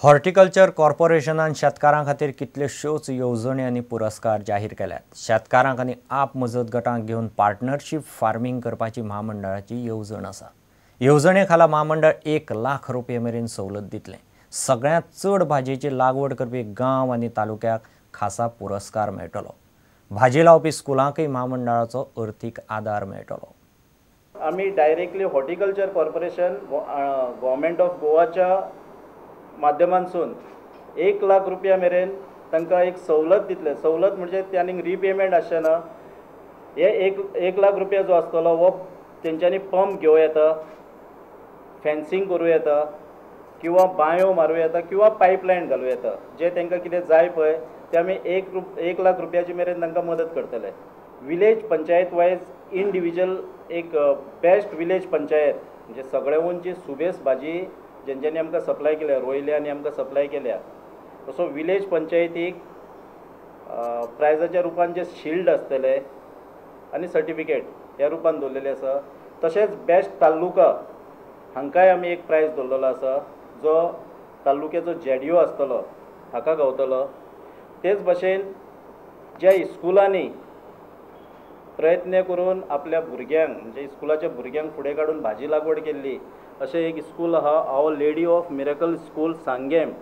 Horticulture कॉर्पोरेशनान शेतकारां खातीर कितल्योश्योच येवजण्यो आनी पुरस्कार जाहीर केल्यात. शेतकारांक आनी आप मजत गटांक घेवन पार्टनरशीप फार्मींग करपाची म्हामंडळाची येवजण आसा. येवजणे खाला म्हामंडळ 1 लाख रुपये मेरेन सवलत दितलें. सगळ्यांत चड भाजयेची लागवड करपी गांव आनी तालुक्याक खासा पुरस्कार मेळटलो. भाजी लावपी स्कुलांकय म्हामंडळाचो अर्थीक आदार मेळटलो. आमी directly horticulture corporation government of गोवाच्या माध्यमांसून 1 lakh रुपया मेरेन तांकां एक सवलत दितले. सवलत म्हणजे ते आनीक रिपेमेंट आसचें ना. हे 1 लाख रुपया जो आसतलो हो तेंच्यांनी पंप घेवं येता, फेन्सींग करूं येता, किंवा बांयो मारूं येता, किंवा पायपलायन घालूं येता. जे तांकां कितें जाय पळय ते आमी 1 लाख रुपयाचे मेरेन तांकां मदत करतले. विलेज पंचायत वायज इंडिविज्युअल एक बेस्ट विलेज पंचायत म्हणजे सगळ्याहून जी सुबेस भाजी जेंच्यांनी आमकां सप्लाय केल्या, रोयल्या आनी आमकां सप्लाय केल्या, तसो विलेज पंचायतीक प्रायजाच्या रुपान जे शिल्ड आसतले आनी सर्टिफिकेट ह्या रुपान दवरलेले आसा. तशेंच बेस्ट तालुका हांकांय आमी एक प्रायज दवरलेलो आसा, जो तालुक्याचो जेडिओ आसतलो हाका गावतलो. तेच भशेन ज्या स्कुलांनी प्रयत्न करून आपल्या भुरग्यांक म्हणजे स्कुलाच्या भुरग्यांक फुडें काडून भाजी लागवड केल्ली अशें एक स्कूल आहा, Our Lady of Miracle School Sanguem,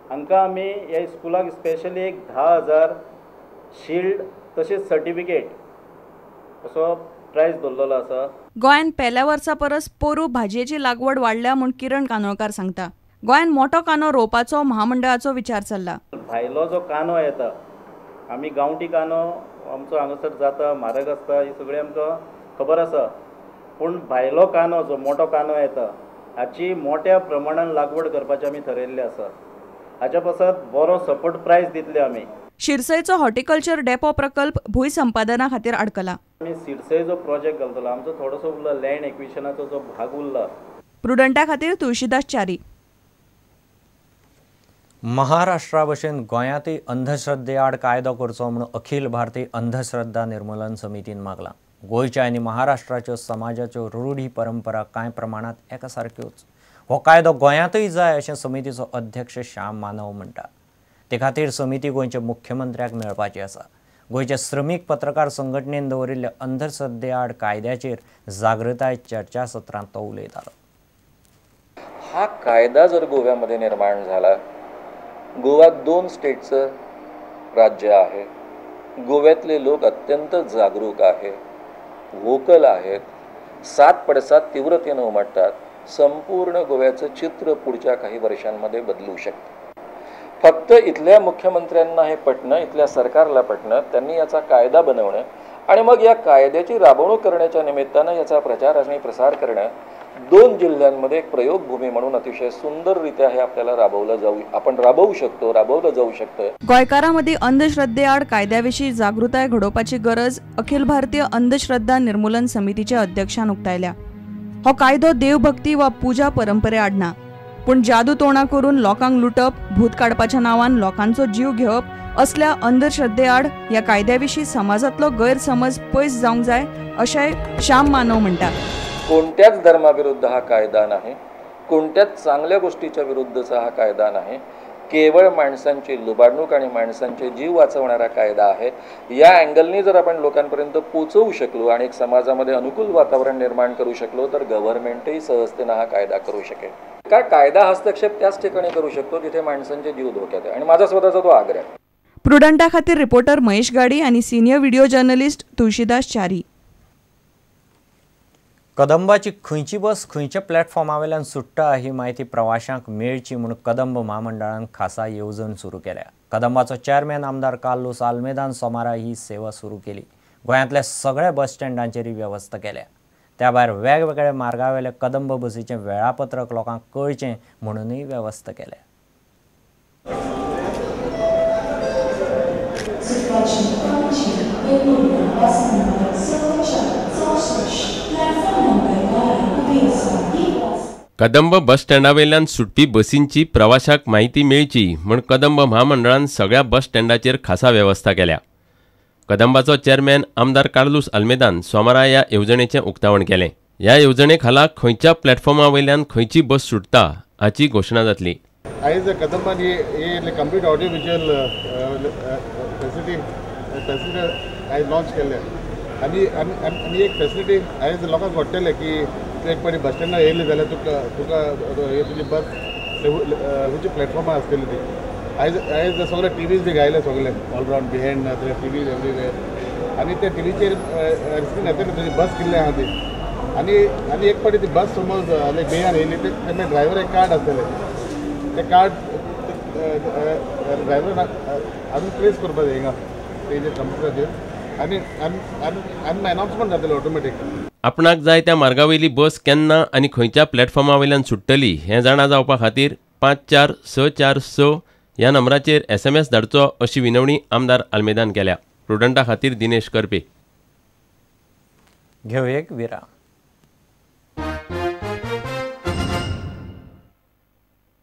हांकां आमी ह्या स्कुलाक स्पेशली एक 10,000 शिल्ड तशेंच सर्टिफिकेट असो प्रायज दवरलेलो आसा. गोंयांत पेल्या वर्सा परस पोरू भाजयेची लागवड वाडल्या म्हूण किरण कानोळकार सांगता. गोंयांत मोटो कांदो रोवपाचो म्हामंडळाचो विचार चल्ला. भायलो जो कांदो येता, आमी गांवठी कांदो आमचो हांगासर जाता, म्हारग आसता, ही सगळी आमकां खबर आसा. पूण भायलो कांदो जो मोटो कांदो येता हाची मोट्या प्रमाणान लागवड करपाचें आमी थरयल्लें आसा. हाच्या पासत बरो सपोर्ट प्रायस दितले आमी. शिरसयचो हॉर्टिकल्चर डेपो प्रकल्प भूंय संपादना खातीर आडकला. आमी सिरसय जो प्रोजेक्ट घालतलो आमचो थोडोसो उरला, लँड एक्विशनाचो जो भाग उरला. प्रुडंटा खातीर तुळशीदास च्यारी. महाराष्ट्रा भशेन गोंयांतय अंधश्रद्धे आड कायदो करचो म्हूण अखिल भारतीय अंधश्रद्धा निर्मूलन समितीन मागलां. गोंयच्या आनी महाराष्ट्राच्यो समाजाच्यो रूढी परंपरा कांय प्रमाणांत एकासारक्योच. हो कायदो गोंयांतय जाय अशें समितीचो अध्यक्ष श्याम मानव म्हणटा. ते खातीर समिती गोंयच्या मुख्यमंत्र्याक मेळपाची आसा. गोंयच्या श्रमीक पत्रकार संघटनेन दवरिल्ल्या अंधश्रद्धे आड कायद्याचेर जागृताय चर्चासत्रांत तो उलयतालो. हा कायदा जर गोव्यामध्ये निर्माण झाला, गोवा 2 स्टेटचं राज्य आहे, गोव्यातले लोक अत्यंत जागरूक आहे, व्होकल आहेत, 7 पडसाद तीव्रतेनं उमटतात, संपूर्ण गोव्याचं चित्र पुढच्या काही वर्षांमध्ये बदलू शकतं. फक्त इथल्या मुख्यमंत्र्यांना हे पटणं, इथल्या सरकारला पटणं, त्यांनी याचा कायदा बनवणं आणि मग या कायद्याची राबवणूक करण्याच्या निमित्तानं याचा प्रचार आणि प्रसार करणं, 2 जिल्ह्यांमध्ये एक प्रयोगभूमी म्हणून अतिशय सुंदररित्या हे आपल्याला राबवलं जाऊ, आपण राबवू शकतो, राबवलं जाऊ शकतं. गोंयकारांमदीं अंधश्रद्धे आड कायद्याविशीं जागृताय घडोवपाची गरज अखिल भारतीय अंधश्रद्धा निर्मूलन समितीच्या अध्यक्षान उक्तायल्या. हो कायदो देवभक्ती वा पूजा परंपरे आड ना, पूण जादू तोणा करून लोकांक लुटप, भूत काडपाच्या नांवान लोकांचो जीव घेवप असल्या अंधश्रद्धे आड ह्या कायद्याविशीं समाजांतलो गैरसमज पयस जावंक जाय अशेंय श्याम मानव म्हणटा. कोणत्याच धर्माविरुद्ध हा कायदा नाही, कोणत्याच चांगल्या गोष्टीच्या विरुद्धचा हा कायदा नाही, केवळ माणसांची लुबाडणूक आणि माणसांचे जीव वाचवणारा कायदा आहे. या अँगलनी जर आपण लोकांपर्यंत पोचवू शकलो आणि एक समाजामध्ये अनुकूल वातावरण निर्माण करू शकलो तर गव्हर्नमेंटही सहजतेनं हा कायदा करू शकेल. काय कायदा हस्तक्षेप त्याच ठिकाणी करू शकतो जिथे माणसांचे जीव धोक्यात आहे आणि माझा स्वतःचा तो आग्रह आहे. प्रुडंटा खातीर रिपोर्टर महेश गाडी आणि senior video journalist Tulsidas Chari. कदंबाची खंयची बस खंयच्या प्लॅटफॉर्मा वयल्यान सुट्टा ही म्हायती प्रवाशांक मेळची म्हूण कदंब म्हामंडळान खासा येवजण सुरू केल्या. कदंबाचो चेअरमॅन आमदार कार्लूस आल्मेदान सोमारा ही सेवा सुरू केली. गोंयांतल्या सगळ्या बस स्टँडांचेर ही वेवस्था केल्या. त्या भायर वेगवेगळ्या मार्गावेल्या कदंब बसीचें वेळापत्रक लोकांक कळचें म्हणूनय वेवस्था केल्या. कदंब बस स्टँडावेल्यान सुटपी बसींची प्रवाशाक म्हायती मेळची म्हूण कदंब म्हामंडळान सगळ्या बस स्टँडाचेर खासा वेवस्था केल्या. कदंबाचो चेअरमॅन आमदार कार्लूस आल्मेदान सोमारा ह्या येवजणेचें उक्तावण केलें. ह्या येवजणे खाला खंयच्या प्लॅटफॉर्मा वयल्यान खंयची बस सुटता हाची घोशणा जातली. आयज कदंबान ही कंप्लीट ऑडियो विज्युअल फॅसिलिटी आयज लॉन्च केल्ले आनी आनी एक फॅसिलिटी आयज लोकांक कळटलें की तूं एक पाटी बस स्टँडार येयली जाल्यार तुका तुका तुजी बस खंयची प्लॅटफॉर्मार आसतली ती. आयज आयज सगळे टीवीज बी घायले सगळे all round behind TVs everywhere आनी त्या टीवीचेर स्क्रीन येतली तुजी बस कितली आहा ती. आनी आनी एक पाटी ती बस समज लायक बेयान येयली ते ड्रायव्हर एक कार्ड आसतलें, ते कार्ड ड्रायव्हर अजून ट्रेस करपाक जाय हिंगा तेजे कंप्युटराचेर आनी आनी अनाउन्समेंट जातलें ऑटोमॅटीक. आपणाक जाय त्या मार्गावयली बस केन्ना आनी खंयच्या प्लॅटफॉर्मा वयल्यान सुट्टली हें जाणा जावपा खातीर 5 4 6 4 6 ह्या नंबराचेर SMS धाडचो अशी विनवणी आमदार आल्मेदान केल्या. प्रुडंटा खातीर दिनेश करपे. घेवया एक विराम.